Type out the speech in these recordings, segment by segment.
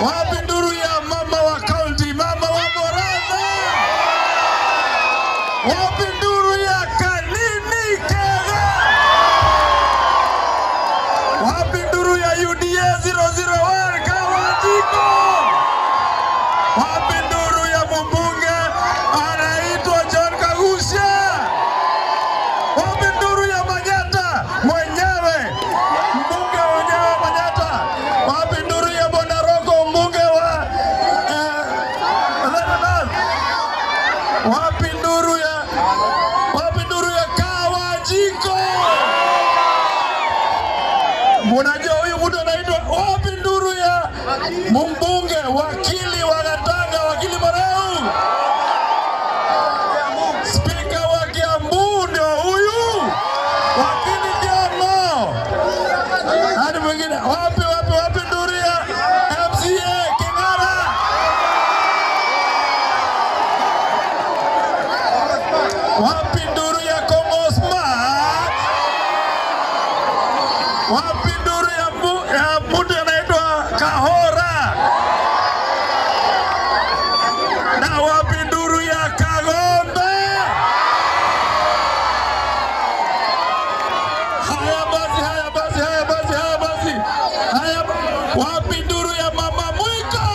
Wapi nduru ya mama wa kaunti, mama wa Moradha? Wapi nduru ya Kanini Kega? Wapi nduru ya UDA 001 Kawanjiku? Wapi nduru ya mbunge anaitwa John Kaguchia? Wapi nduru ya Manyatta mwenyewe, mbunge mwenyewe wa Manyatta? Wapi nduru ya Bonaroko, mbunge wa Mathare North? Wapi nduru ya Kawanjiku? Munajua huyu mtu anaitwa wapi nduru ya mbunge wakili wa Gatanga, wakili Mureu? Spika wa Kiambu ndio huyu, wakili Thiong'o. Nani mwingine? Wapi wapi wapi nduru ya MCA King'ara? Wapi nduru ya Congo Smart? Wapi nduru ya mtu anaitwa Kahora? Na wapi nduru ya Kagombe? Haya basi, haya basi, haya basi, haya basi. Haya, wapi nduru ya mama Mwiko?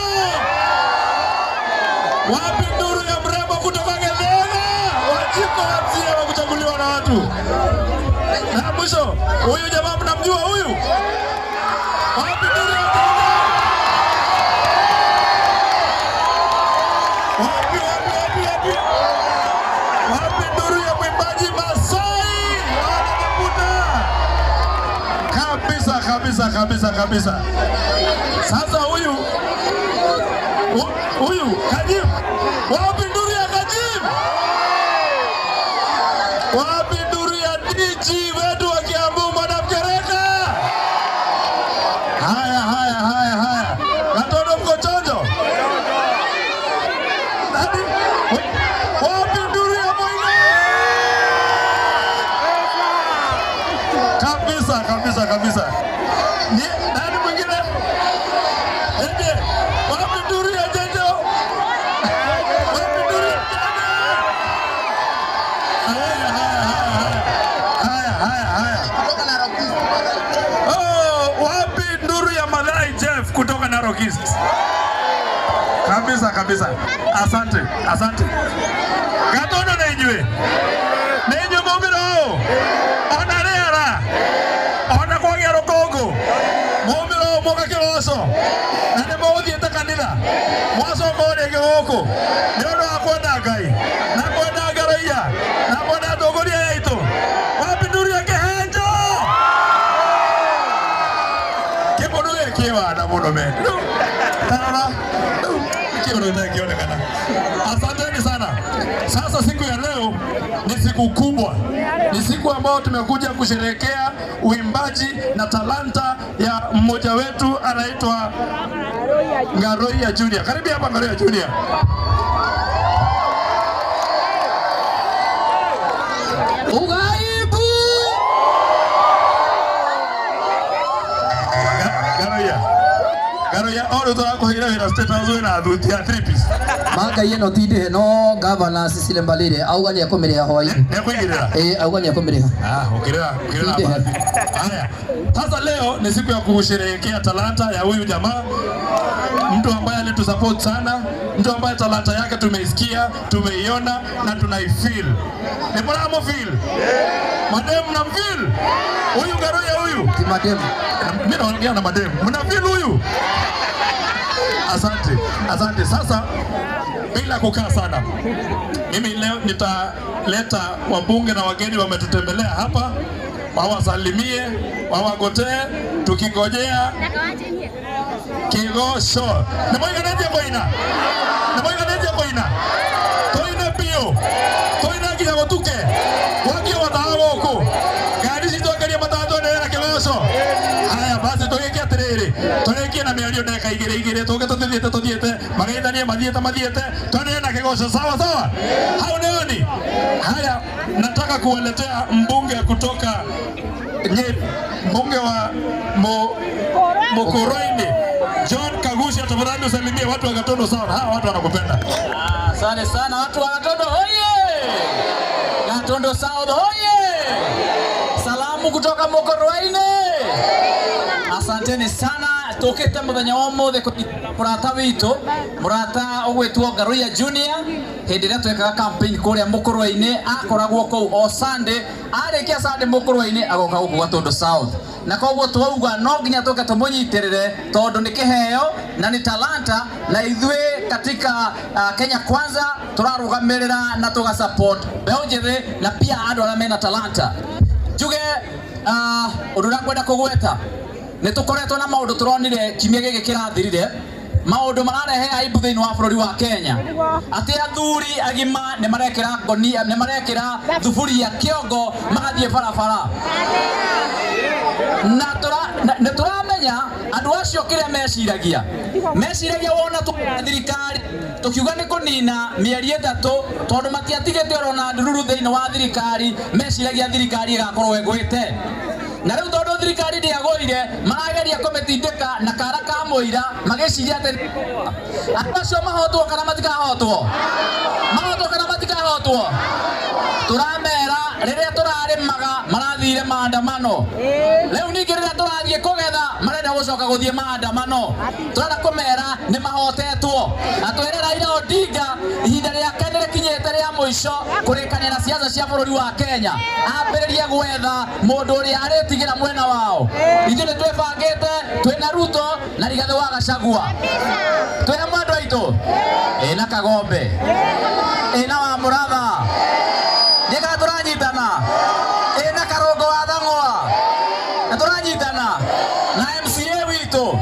Wapi nduru ya mrembo kutoka Gethega? Wanjiku MCA wa kuchaguliwa na watu. Na mwisho, huyu jamaa mnamjua huyu? Wapi nduru ya Mtoro? Wapi wapi wapi wapi? Wapi nduru ya mwimbaji Masai? Wanatafuta. Kabisa kabisa kabisa kabisa. Sasa huyu huyu Kajim, wapi nduru ya Kajim? Wapi nduru ya DG wetu wa Kiambu, Madam Kereka? Haya haya haya haya, Gatondo mko chonjo? Nani? Wapi nduru ya Moina? Kabisa kabisa kabisa. Ni nani mwingine? Ende, wapi nduru ya Jenjo? Wapi nduru ya Jenjo? Haya haya haya haya haya haya. Oh, wapi nduru ya Malai Jeff kutoka Narok East? Kabisa kabisa. Asante, asante. Gatondo na inywe. Na inywe mumiro. Ona rĩera. Ona kwagĩa rũkũngũ. Mumiro moka kĩroco. Na nĩ mũgũthiĩte kanitha. Mwacoka o rĩngĩ gũkũ. Nĩ ũndũ wa kwenda Ngai. Na kwenda ngaraia. Na kwenda atongoria aya aitũ. Wapi nduru ya kĩhenjo? Kĩmũndũ gĩkĩ kĩwana mũno men. Tarora. Rĩu kĩũndũ gĩtarĩ kĩonekana. Asanteni sana. Sasa siku ya leo ni siku kubwa, ni siku ambayo tumekuja kusherehekea uimbaji na talanta ya mmoja wetu anaitwa Ngaroia Junior. Karibu hapa Ngaroia Junior. Ugaibu. Ngaroia. Ngaroia, o rĩu tũrakũheire wĩra State House wĩna thuti ya three piece. Manga ĩno ti ndĩhe no gavana Cecily Mbarire auga nĩ ekũmĩrĩha hwaĩ-inĩ. Nĩekũigĩrĩra? Ĩĩ, auga nĩ ekũmĩrĩha. Ah, ukirira ukirira Ndihe. bahati. Haya. Sasa leo ni siku ya kusherehekea talanta ya huyu jamaa, mtu ambaye alitusupport sana, mtu ambaye talanta yake tumeisikia, tumeiona na tunaifeel. Ni mnamo feel? Madem mnamfeel? Huyu Ngaroia huyu. Ti madem. Mimi naongea na madem. Mna feel huyu? Asante, asante. Sasa bila kukaa sana, mimi leo nitaleta wabunge na wageni wametutembelea hapa, wawasalimie, wawagotee, tukingojea kigosho. Nĩmũiganĩtie kũina? Nĩmũiganĩtie kũina? Tũine biũ, tũine nginya gũtuke, gwakio matawa gũkũ, ngari citũ angeria matawa twenderee na kĩgoco. Haya basi tũgĩke atĩrĩrĩ, tũrĩkie na mĩario ndagĩka igĩrĩ igĩrĩ, tũke tũthiĩte tũthiĩte, mageithanie mathiĩte mathiĩte, tuendelee na kĩgoco. Sawa sawa, hau nioni. Haya, nataka kuwaletea mbunge kutoka Nyeri, mbunge wa Mukurweini John Kaguchia, tafadhali. Tafadhali usalimie watu wa Gatundu sana. Hawa watu wanakupenda. Asante sana watu wa Gatundu hoye! Gatundu South hoye! Salamu kutoka Mukurweini. Asanteni sana tukite muthenya wa umuthi murata witu murata ugwitwo Ngaruiya Junior hindi ria twekaga campaign kuria Mukurweini akoragwo kuu o Sunday, arikia Sunday Mukurweini agoka guku Gatundu South, na koguo twauga no nginya tuke tumunyitirire tondu ni kiheo na ni talanta, na ithuĩ katika Kenya Kwanza turarugamirira na tuga support mbeũ njĩthĩ na pia andũ arĩa mena talanta. Njuge ũndũ ũrĩa ngwenda kũgweta nĩ tũkoretwo na maũndũ tũronire kiumia gĩkĩ kĩrathirire, maũndũ mararehe aibu thĩinĩ wa bũrũri wa Kenya, atĩ athuri agima nĩ marekĩra ngonia, nĩ marekĩra thuburia kĩongo magathiĩ barabara, na nĩ tũramenya andũ acio kĩrĩa meciragia, meciragia wona thirikari tukiuga nĩ kũnina mĩeri 3 tondũ matiatigĩte orona ndururu thĩinĩ wa thirikari, meciragia thirikari ĩgakorwo ĩgwĩte, na rĩu tondũ thirikari ndĩagũire marageria kũmĩtindĩka na kara ka mũira magĩciria atĩ andũ acio mahotwo kana matikahotwo, mahotwo kana matikahotwo. Tũramera rĩrĩa tũrarĩmaga marathire maandamano, rĩu ningĩ rĩrĩa tũrathiĩ kũgetha marenda gũcoka gũthiĩ maandamano. Tũrenda kũmera nĩ mahotetwo, na twĩre Raila Odinga ihinda rĩake nĩ rĩkinyĩte rĩa mũico kũrĩkanĩra siasa cia bũrũri wa Kenya, ambĩrĩrie gwetha mũndũ ũrĩa arĩtigĩra mwena wao. Ithuĩ nĩ twĩbangĩte, twĩna Ruto na Rigathĩ wa Gachagua, twĩ hamwe andũ aitũ, ĩna Kagombe, ĩna wa Mũratha, nĩka tũranyitana, ĩna Karũngũ wa Thang'wa, na tũranyitana na MCA witũ,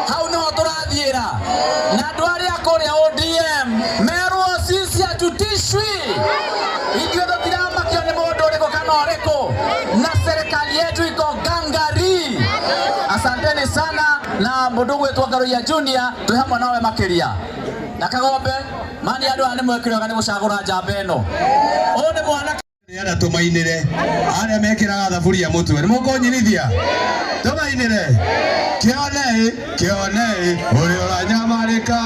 hau niho tũrathiĩra na andũ arĩa kũrĩa ODM merwo sisi hatutishwi, ithuĩ tũtiramakio nĩ mũndũ ũrĩkũ kana ũrĩkũ, na serikali yetu iko gangari. Asanteni sana na mũndũ ũgwĩtwo Ngaruiya Junior twĩ hamwe nawe makĩria na Kagombe mani andũ aya nĩ mwekire wega nĩ gũcagũra njamba ĩno. Ũyũ nĩ mwana Arĩa tũmainĩre arĩa mekĩraga thaburia mũtwe nĩ mũkũnyinithia tũmainĩre kĩonei kĩonei ũrĩa ũranyamarĩka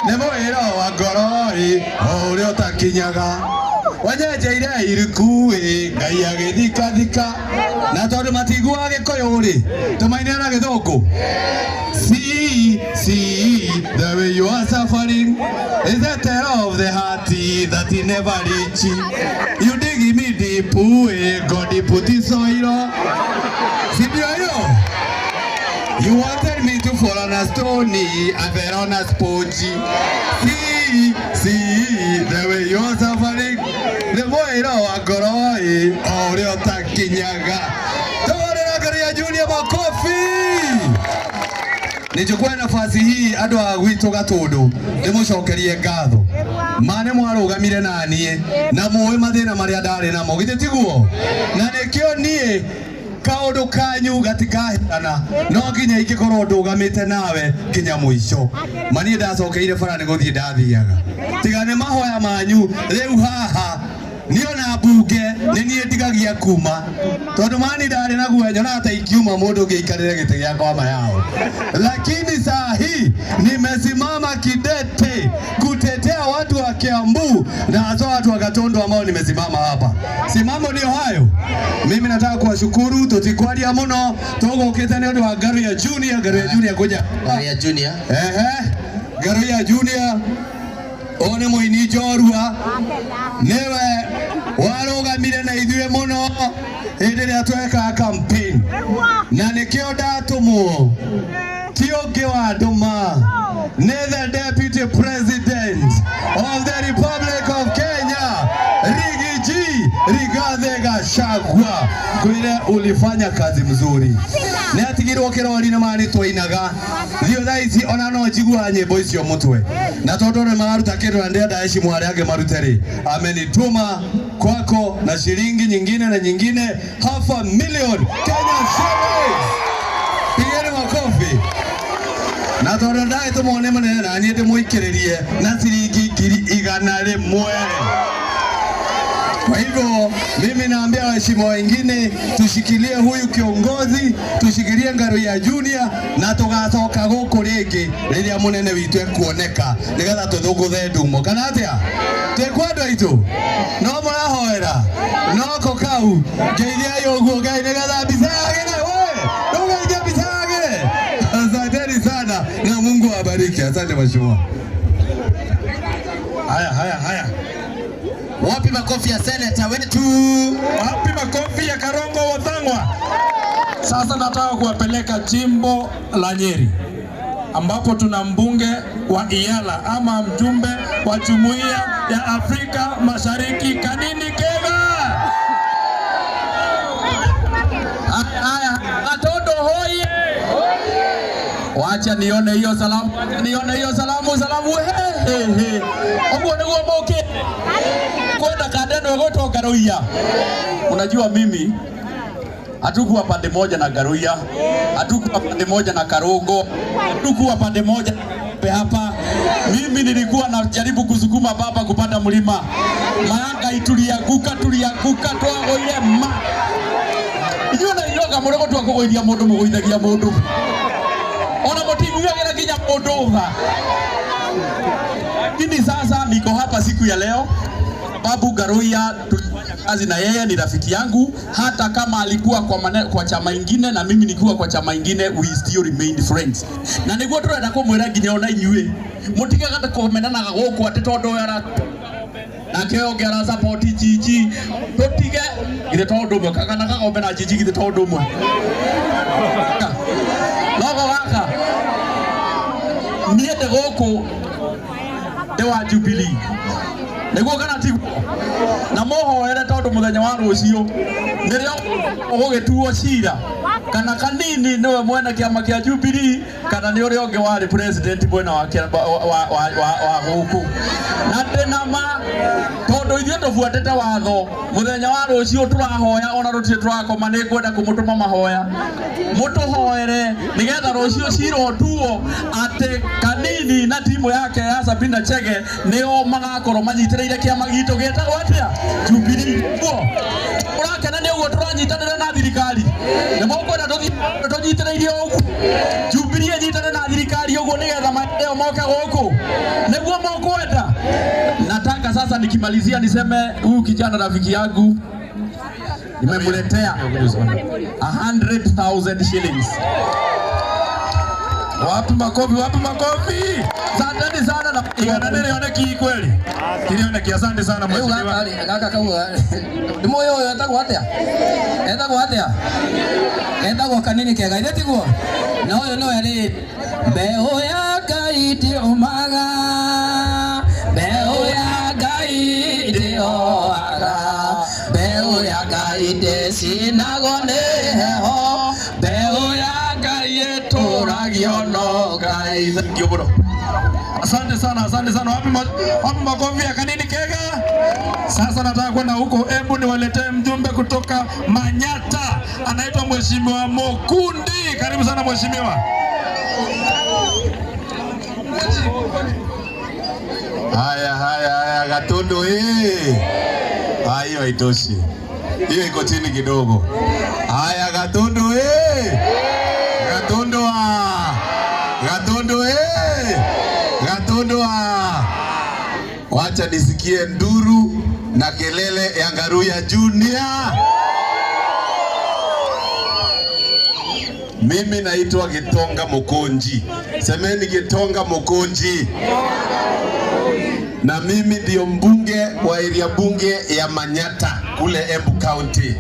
nĩ mwĩro wa ngoro-ĩ o ũrĩa ũtakinyaga wanyenjeire iriku-ĩ Ngai agĩthikathika na tondũ matiguaga gĩkũyũ-rĩ tũmainĩre na gĩthũngũ. See, see, the way you are suffering is the terror of the heart that he never reach. You dig me deep, God put the soil. Si ndio hiyo? You wanted me to fall on a stony, I fell on a sponge. See, see, the way you are suffering, the mwĩro wa ngoro-ĩ, o ũrĩa ũtakinyaga. Tũhũrĩre Ngaruiya Junior makofi. Nichukue nafasi hii andũ a gwitũ Gatundu ndĩmũcokerie ngatho ma nĩ mwarũgamire na niĩ na mũĩ mathĩna marĩa ndarĩ namo, githĩ tiguo? Na nĩkĩo niĩ kaũndũ kanyu gatikahĩtana, no nginya ingĩkorwo ndũgamĩte nawe nginya mũico. Ma niĩ ndacokeire bara nĩ gũthiĩ ndathiaga, tiga nĩ mahoya manyu rĩu haha niĩ ona mbunge nĩ niĩ ndigagia kuma tondũ mani ndarĩ na guoya nyonaga ta ingiuma mũndũ ũngĩ aikarĩre gĩtĩ gĩakwa mayao, lakini saa hii nimesimama kidete kutetea watu wa Kiambu na hasa watu wa Gatundu ambao nimesimama hapa. Si mambo ndio hayo? Mimi nataka kuwashukuru, tutikwaria muno tugukite nĩ ũndũ wa Ngaruiya Junior. Ngaruiya Junior kuja. Ngaruiya Junior. Ehe, Ngaruiya Junior ũyũ nĩ mũini njorua, nĩwe warũgamire na ithuĩ mũno hĩndĩ ĩrĩa twekaga campaign, na nĩkĩo ndatũmwo ti ũngĩ wandũma nĩ the Deputy President of the Republic of Kenya, Riggy G Rigathi Gachagua. Kwire ulifanya kazi mzuri, nĩ atigirwo kĩrori-inĩ mani twainaga thiĩ thaa ici ona no njiguaga nyĩmbo icio mũtwe, na tondũ nĩ mararuta kĩndũ na ndĩrenda heshimu arĩa angĩ marute rĩ, amenituma kwako na shilingi nyingine na nyingine 500,000 Kenya shillings. Pigeni makofi. Na tondũ ndagĩtũmwo nĩ mũnene na niĩ ndĩmũikĩrĩrie na ciringi 100,000. Kwa hivyo mimi naambia waheshimiwa wengine tushikilie huyu kiongozi, tushikilie Ngaruiya Junior na tugacoka guku ringi riria munene witu ekuoneka nigetha tuthunguthe ndumo kana atia twikwo andu aitu no murahoera noko kau ngeithiai uguo Ngai nigetha mbica yagire we ndugeithie mbica yagire. Asanteni sana na Mungu awabariki. Asante mheshimiwa. Haya, haya, haya. Wapi makofi ya seneta wetu? Wapi makofi ya Karongo Wathangwa? Sasa nataka kuwapeleka jimbo la Nyeri ambapo tuna mbunge wa Iyala ama mjumbe wa Jumuiya ya Afrika Mashariki Kanini Kega. Haya, haya, watoto hoye! Wacha nione hiyo salamu, wacha nione hiyo salamu, salamu he he he. Oguo niguo muki kwenda kanda ĩno ĩgwĩtwo Ngaruiya. Unajua mimi hatukuwa pande moja na Ngaruiya, hatukuwa pande moja na Karungo, hatukuwa pande moja na hapa. Mimi nilikuwa najaribu kusukuma baba kupanda mlima. Maangai tulianguka, tulianguka twagoire ma inyuĩ na inyuĩ anga mũrĩ gũtua kũgũithia mũndũ mũgũithagia mũndũ ona mũtiguagĩra nginya mũndũ tha. Lakini sasa niko hapa siku ya leo sababu Ngaruiya tulifanya kazi na yeye, ni rafiki yangu, hata kama alikuwa kwa chama ingine na mimi nikuwa kwa chama ingine, we still remained friends. Na niguo turenda kumwira nginya ona inyuĩ mũtigaga kũmenanaga gũkũ atĩ tondũ ũyũ ara nake ũyũ ũngĩ ara support Njinji, tũtige githĩ to ũndũ ũmwe kana Kagombe na Njinji githĩ to ũndũ ũmwe nogo gaka niĩ ndĩ gũkũ ndĩ wa Jubilee nĩguo kana tiguo na mũhoere tondũ mũthenya wa rũciũ nĩrĩo ũgũgĩtuo cira kana Kanini nĩwe mwene kĩama kĩa Jubilee kana nĩ ũrĩa ũngĩ warĩ president mwena wa wa gũkũ na ndĩna ma tondũ ithuĩ tũbuatĩte watho mũthenya wa rũciũ tũrahoya ona rũtirĩ tũrakoma nĩ ngwenda kũmũtũma mahoya mũtũhoere nĩgetha rũciũ cira ũtuo atĩ Kanini na timu yake ya Sabina Chege nĩo magakorwo manyitĩrĩire kĩama gitũ gĩtagwo atĩa Jubilee. Guo ũrakena nĩ ũguo tũranyitanĩra na thirikari nĩ mũkwenda tũnyitĩrĩire ũguo Jubilee ĩnyitane na thirikari ũguo nĩgetha maendeleo moke gũkũ nĩguo mũkwenda. Nataka sasa nikimalizia niseme huyu kijana rafiki yangu nimemletea 100,000 shillings. Wapi makofi, wapi makofi? Asanteni sana na Igana nĩrĩoneki kweli? Tirioneki, asante sana Rĩu mheshimiwa. gaka rĩ, gaka kauga nĩ mũĩ ũyũ etagwo atĩa? Etagwo atĩa? Etagwo Kanini Kega, ithe tiguo? Na ũyũ nĩwe rĩ, mbeũ ya Ngai ndĩũmaga, mbeũ ya Ngai ndĩoaga, mbeũ ya Ngai ndĩcinagwo nĩ heho, mbeũ ya Ngai ĩtũragio no Ngai. Thank you bro. Asante sana, asante sana. Wapi wapi makofi ya Kanini Kega? Sasa nataka kwenda huko, hebu niwaletee mjumbe kutoka Manyata, anaitwa Mheshimiwa Mokundi. Karibu sana mheshimiwa. Haya, haya, haya, Gatundu hii. Ah, hiyo haitoshi. Hiyo iko chini kidogo. Haya, Gatundu hii. Gatundu ah. Gatundu eh. Gatundu ah. Wacha nisikie nduru na kelele ya Ngaruiya Junior. Mimi naitwa Gitonga Mukunji. Semeni Gitonga Mukunji. Na mimi ndio mbunge wa area bunge ya Manyata kule Embu County.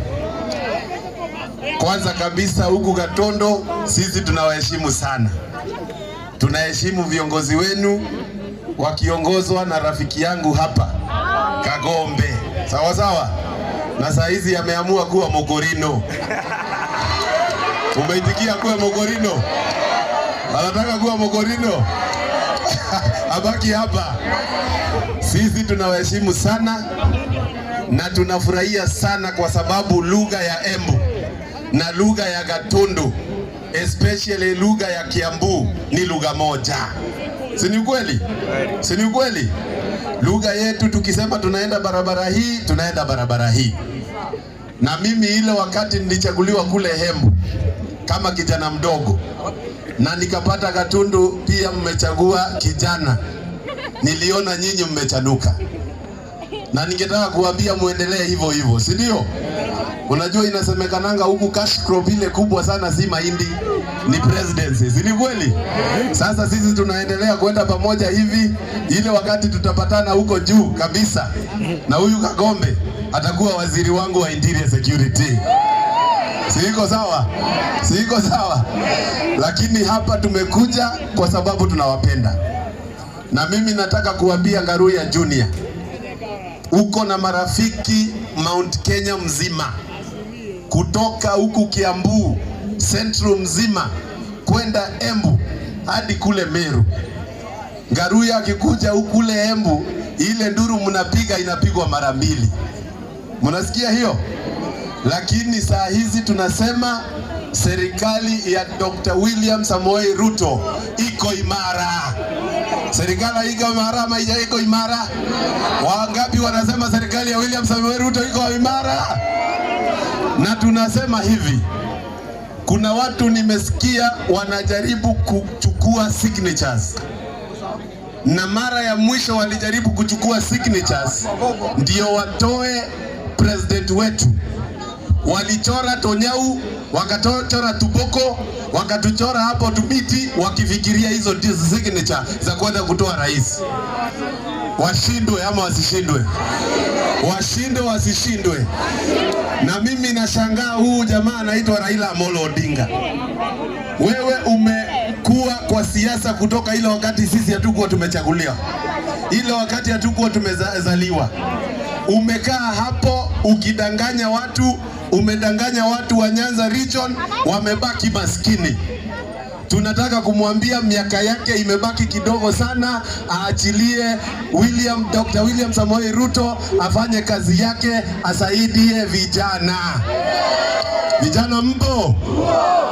Kwanza kabisa huku Gatondo sisi tunawaheshimu sana. Tunaheshimu viongozi wenu wakiongozwa na rafiki yangu hapa Kagombe. Sawa sawa. Na saa hizi ameamua kuwa Mogorino. Umeitikia kuwa Mogorino? Anataka kuwa Mogorino? Abaki hapa. Sisi tunawaheshimu sana na tunafurahia sana kwa sababu lugha ya Embu na lugha ya Gatundu, especially lugha ya Kiambu ni lugha moja. Si ni ukweli? Si ni ukweli? Lugha yetu tukisema tunaenda barabara hii, tunaenda barabara hii. Na mimi ile wakati nilichaguliwa kule Embu kama kijana mdogo na nikapata Gatundu, pia mmechagua kijana, niliona nyinyi mmechanuka, na ningetaka kuambia muendelee hivyo hivyo, si ndio? Unajua inasemekananga huku cash crop ile kubwa sana si mahindi, ni presidency, si ni kweli? Sasa sisi tunaendelea kwenda pamoja hivi, ile wakati tutapatana huko juu kabisa, na huyu Kagombe atakuwa waziri wangu wa interior security. Si iko sawa? Si iko sawa? Lakini hapa tumekuja kwa sababu tunawapenda, na mimi nataka kuambia Ngaruiya Junior, uko na marafiki Mount Kenya mzima, kutoka huku Kiambu Central mzima kwenda Embu hadi kule Meru. Ngaruiya akikuja huku kule Embu, ile nduru mnapiga inapigwa mara mbili. Mnasikia hiyo? Lakini saa hizi tunasema serikali ya Dr. William Samoei Ruto iko imara. Serikali iko imara ama iko imara? Wangapi wanasema serikali ya William Samoei Ruto iko imara? Na tunasema hivi, kuna watu nimesikia wanajaribu kuchukua signatures, na mara ya mwisho walijaribu kuchukua signatures ndio watoe president wetu. Walichora tonyau, wakachora tuboko, wakatuchora hapo tumiti, wakifikiria hizo ndio signature za kwenda kutoa rais. Washindwe ama wasishindwe? Washindwe wasishindwe? Na mimi nashangaa huu jamaa anaitwa Raila Amolo Odinga. Wewe umekuwa kwa siasa kutoka ile wakati sisi hatukuwa tumechaguliwa, ile wakati hatukuwa tumezaliwa. Umekaa hapo ukidanganya watu, umedanganya watu wa Nyanza region, wamebaki maskini. Tunataka kumwambia miaka yake imebaki kidogo sana, aachilie William, Dr. William Samoei Ruto afanye kazi yake, asaidie vijana. Vijana mpo?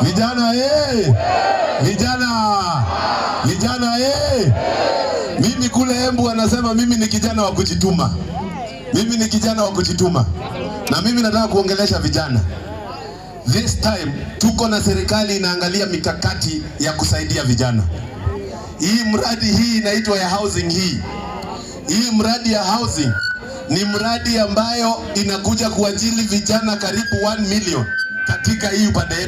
Vijana eh! Vijana, vijana eh! Mimi kule Embu anasema mimi ni kijana wa kujituma. Mimi ni kijana wa kujituma, na mimi nataka kuongelesha vijana. This time tuko na serikali inaangalia mikakati ya kusaidia vijana. Hii mradi hii inaitwa ya housing hii. Hii mradi ya housing ni mradi ambayo inakuja kuajiri vijana karibu 1 million katika hii upande yetu.